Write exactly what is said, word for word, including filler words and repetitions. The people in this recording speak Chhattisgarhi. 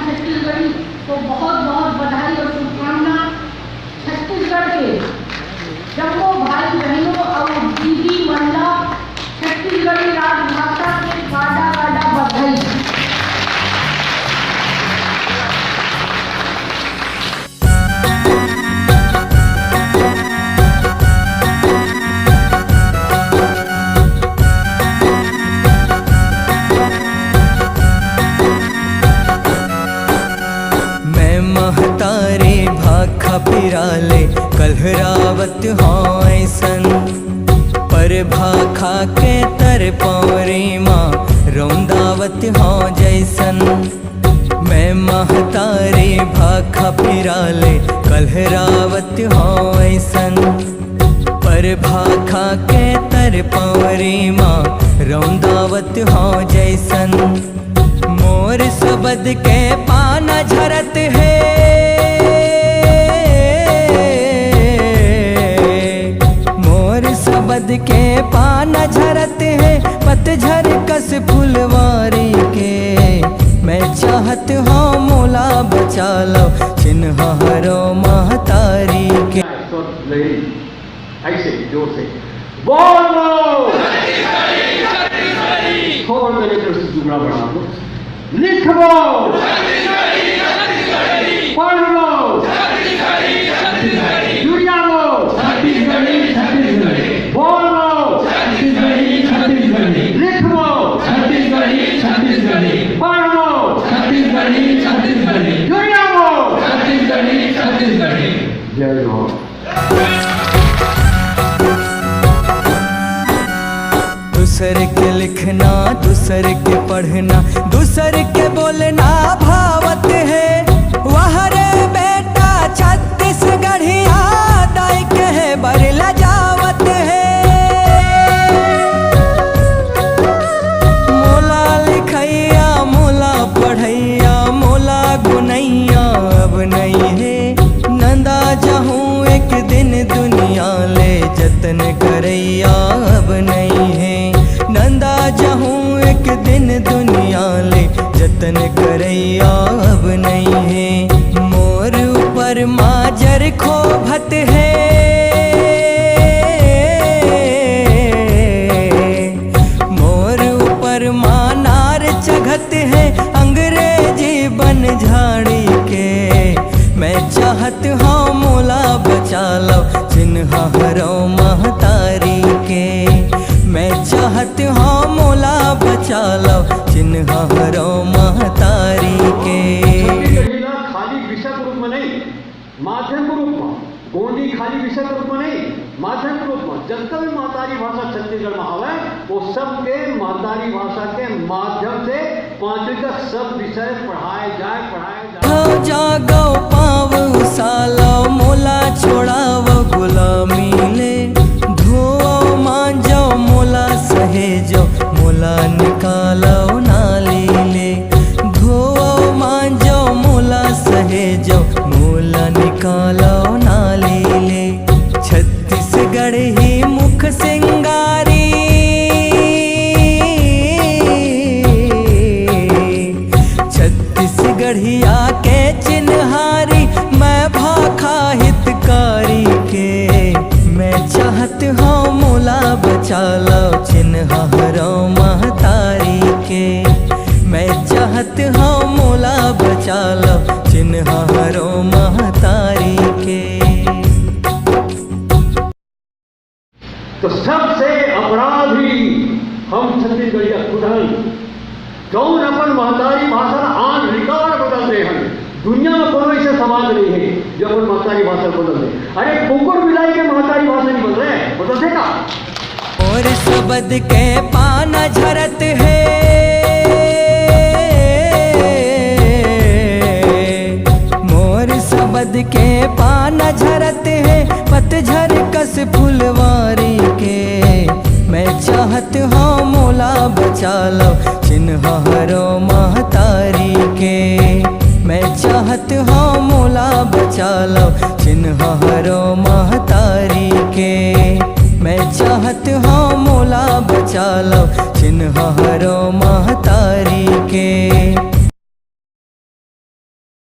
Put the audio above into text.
छत्तीसगढ़ी को बहुत बहुत बधाई और शुभकामना। छत्तीसगढ़ के जम्मो भाई बहनों और दीदी मन ला छत्तीसगढ़ी राजभाषा के गाड़ा गाड़ा बधाई। मैं महतारी भाखा पिराले कलहरावत हौं ऐसन, पर भाखा के तर पौरी मा रौंदावत हौं जैसन। मैं महतारी भाखा पिराले कलहरावत हौं ऐसन, पर भाखा के तर पौरी मा रौंदावत हौं जैसन। मोर सबद के पाना झरत हे, मोर सबद के पाना झरत हे, पतझर कस फुलवारी के। मैं चाहत हौं मोला बचा लव, चिन्हा हरव महतारी के। ऐसे जोर से बोलबो। थोड़ा कने फिर से जुगड़ा बढ़ा दो। लिखबो। पढ़बो। जुड़ियाबो। बोलबो। लिखबो। पढ़बो। जुड़ियाबो। जय हो। दूसर के लिखना, दूसर के पढ़ना, दूसर के बोलना भावत हे। वाह रे बेटा छत्तीसगढ़िया, दाई कहे बर लजावत हे। मोला लिखइया, मोला पढ़इया, मोला गुनइया अब नइ हे। नंदा जाहूँ एक दिन दुनिया ले, जतन करइया अब नइ हे। नंदा जाहूँ एक दिन दुनिया ले, जतन करइया अब नइ हे। मोर ऊपर माजर खोभत हे, मोर ऊपर मा नार चघत हे अंग्रेजी बन झाड़ी के। मैं चाहत हौं मोला बचा लव, चिन्हा हरव महतारी के। मैं चाहत हौं मोला बचा लव, चिन्हा हरव महतारी के। छत्तीसगढ़ी ला खाली विषय के रूप में नहीं, माध्यम के रूप में, गोंडी खाली विषय के रूप में नहीं, माध्यम के रूप में जतका भी महतारी भाषा छत्तीसगढ़ में हवय, वो सबके महतारी भाषा के माध्यम से पांचवी तक सब विषय पढ़ाए जाए, पढ़ाए जाए। हो जागव पाँव उसालव, मोला छोड़ाव गुलामी ले। धोवव मांजव मोला सहेजव, मोला निकालव नाली ले। धोवव मांजव मोला सहेजव, मोला निकालव नाली ले। छत्तीसगढ़ ही मुख सिंगारी, छत्तीसगढ़िया के चिन्हारी, मैं भाखा हितकारी के। मैं चाहत हौं मोला बचा लव, चिन्हा हरव महतारी के। मैं चाहत हौं मोला बचा लव, चिन्हा हरव महतारी के। तो सबसे अपराधी हम छत्तीसगढ़िया खुद हन, जौन अपन महतारी भाषा ला on record बदल दे हन। दुनिया में कोनो ऐसे समाज नहीं है जो अपन महतारी भाषा बदल दे। अरे कुकुर बिलाई के महतारी भाषा नहीं बदले, बदल देगा? मोर सबद के पाना झरत हे, मोर सबद के पाना झरत हे, पतझर कस फुलवारी के। मैं चाहत हौं मोला बचा लव, चिन्हा